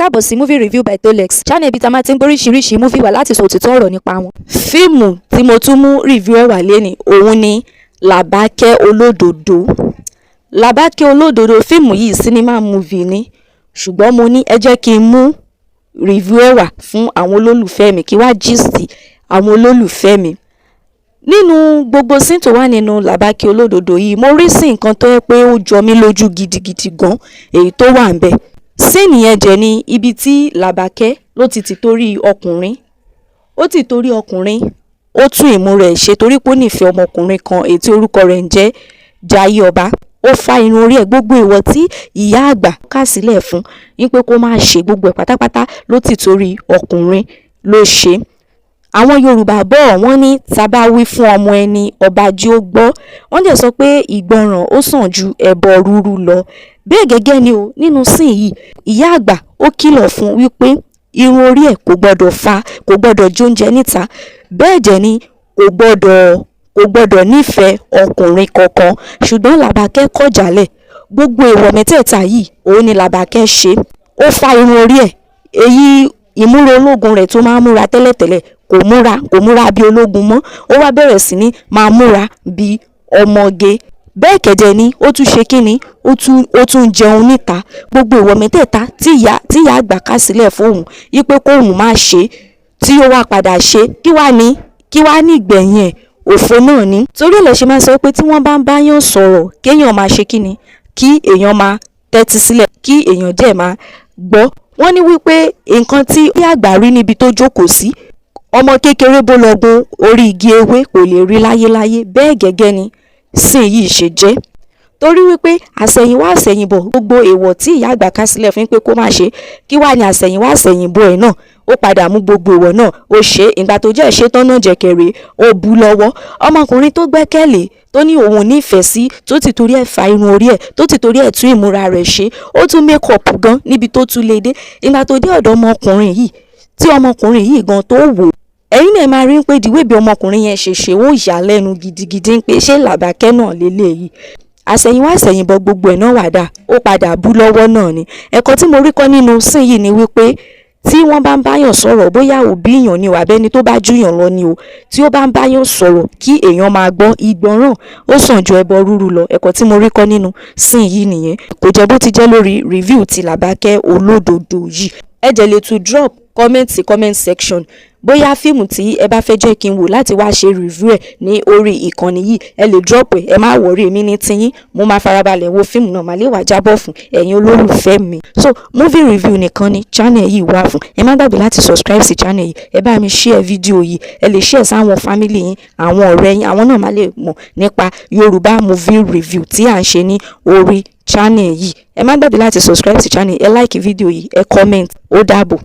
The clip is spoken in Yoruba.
Káàbọ̀ sí Movie Review by Tolex, channel ibi tá a máa ti ń gbóríṣiríṣi movie wá láti sọ òtítọ́ ọ̀rọ̀ nípa wọn. Fíìmù tí mo tún mú review ẹ̀ wá lénìí, òun ni Làbákẹ́ Olódodo. Làbákẹ́ Olódodo, fíìmù yìí cinema movie ni, ṣùgbọ́n mo ní ẹ jẹ́ kí n mú review ẹ̀ wá fún àwọn olólùfẹ́ mi, kí wá gist àwọn olólùfẹ́ mi. Nínú gbogbo scene tó wà nínú Làbákẹ́ Olódodo yìí, mo rí sí nǹkan tó yẹ pé ó jọ mí lójú gidigidi gan èyí tó wà ń bẹ̀. Scene yẹn jẹ́ ní ibi tí Làbákẹ́ ló ti torí ọkùnrin, ó ti torí ọkùnrin, ó tún ìmúra ẹ̀ ṣe torí pé ó nífẹ̀ẹ́ ọmọkùnrin kan èyí tí orúkọ rẹ̀ ń jẹ́ Jayéọba. Ó fá irun orí ẹ̀, gbogbo ìwọ̀ tí ìyá àgbà kà sílẹ̀ fún ní pé kó má ṣe, gbogbo ẹ̀ pátápátá ló ti torí ọkùnrin ló ṣe. Àwọn Yorùbá bọ̀, wọ́n ní tá bá wí fún ọmọ ẹni, ọba jí ó gbọ́. Wọ́n dẹ̀ sọ pé ìgbọràn ó sàn ju ẹbọ rúrú lọ. Bẹ́ẹ̀ gẹ́gẹ́ ni o. Nínú scene yìí, ìyá àgbà ó kìlọ̀ fún wípé irun orí ẹ̀ kò gbọ́dọ̀ fa, kò gbọ́dọ̀ jóúnjẹ níta, bẹ́ẹ̀ dẹ̀ ni kò gbọ́dọ̀ nífẹ̀ẹ́ ọkùnrin kankan. Ṣùgbọ́n Làbákẹ́ kọ̀ jálẹ̀. Gbogbo èèwọ̀ mẹ́tẹ̀ẹ̀ta yìí, òun ni Làbákẹ́ ṣe. Ó fá irun orí ẹ̀, èyí ìmúra ológun rẹ̀ tó máa ń múra tẹ́lẹ̀tẹ́lẹ̀, kò múra bí ológun mọ́. Ó wá bẹ̀rẹ̀ sí ní máa múra bí ọmọge. Bẹ́ẹ̀ kẹ̀dẹ̀ ni ó tún ṣe kínni, ó tún jẹun níta. Gbogbo ìwọ̀ mẹ́tẹ̀ẹ̀ta tí ìyá àgbà kà sílẹ̀ fóun wípé kóun má ṣe, tí ó wá padà ṣe, kí wá ní ìgbẹ̀yìn ẹ̀? Òfo náà ni. Torí ẹ̀ lẹ ṣe máa sọ pé tí wọ́n bá ń báyàn sọ̀rọ̀, kéèyàn máa ṣe kínni, kí èèyàn máa tẹ́tí sílẹ̀, kí èèyàn dẹ̀ máa gbọ́. Wọ́n ní wípé nǹkan tí ìyá àgbà rí níbi tó jókòó sí, ọmọ kékeré bó lọ gun orí igi ewé, kò lè rí láyéláyé. Bẹ́ẹ̀ gẹ́gẹ́ ni scene yìí ṣe jẹ́, torí wípé àsẹ̀yìnwá àsẹ̀yìnbọ̀, gbogbo èèwọ̀ tí ìyá àgbà ká sílẹ̀ fún pé kó má ṣe, kí wá ní àsẹ̀yìnwá àsẹ̀yìnbọ̀ ẹ̀ náà, ó padà mú gbogbo èèwọ̀ náà, ó ṣe é. Ìgbà tó jẹ́ ṣe tán náà jẹ̀kẹ̀rẹ̀, ó bu lọ́wọ́. Ọmọkùnrin tó gbẹ́kẹ̀lé, tó ní òun nífẹ̀ẹ́ sí, tó ti torí ẹ̀ fa irun orí ẹ̀, tó ti torí ẹ̀ tún ìmúra rẹ̀ ṣe, ó tún make up gan níbi tó tún lè dé. Ìgbà tó dé ọ̀dọ̀ ọmọkùnrin yìí, tí ọmọkùnrin yìí gan tó wò, ẹ̀yin náà máa rí pé the way bí ọmọkùnrin yẹn ṣe ṣe, ó yà lẹ́nu gidigidi pé ṣé Làbákẹ́ náà lélẹ́yìí? Àsẹ̀yìnwá àsẹ̀yìnbọ̀, gbogbo ẹ̀ náà wà dà, ó padà bú lọ́wọ́ náà ni. Ẹ̀kọ́ tí mo rí kọ́ nínú scene yìí ni wípé tí wọ́n bá ń báyàn sọ̀rọ̀, bóyá òbí èèyàn ni o, àbẹ́ni tó bá júyàn lọ ni o, tí ó bá ń báyàn sọ̀rọ̀, kí èèyàn máa gbọ́. Ìgbọràn ó sàn ju ẹbọ rúrú lọ. Ẹ̀kọ́ tí mo rí kọ́ nínú scene yìí nìyẹn. Kò jẹ́ bó ti jẹ́ lórí review ti Làbákẹ́ Olódodo yìí. Ẹ jẹ́ lè tún drop comment sí comment section, bóyá fíìmù tí ẹ bá fẹ́ jẹ́ kí n wò láti wá ṣe review ẹ̀ ní orí ìkànnì yìí, ẹ lè drop ẹ̀. Ẹ má worry, èmi ní tiyín. Mo máa farabalẹ̀ wo fíìmù náà, màá lè wá jábọ̀ fún ẹ̀yin olólùfẹ́ mi. So movie review nìkan ni channel yìí wà fún. Ẹ má gbàgbé láti subscribe sí channel yìí. Ẹ bá mi share fídíò yìí. Ẹ lè share sáwọn family yín, àwọn ọ̀rẹ́ yín, àwọn náà má lè mọ̀ nípa Yorùbá movie review tí à ń ṣe ní orí channel yìí. Ẹ má gbàgbé láti subscribe sí channel, ẹ like fídíò yìí, ẹ comment. Ó dàbọ̀.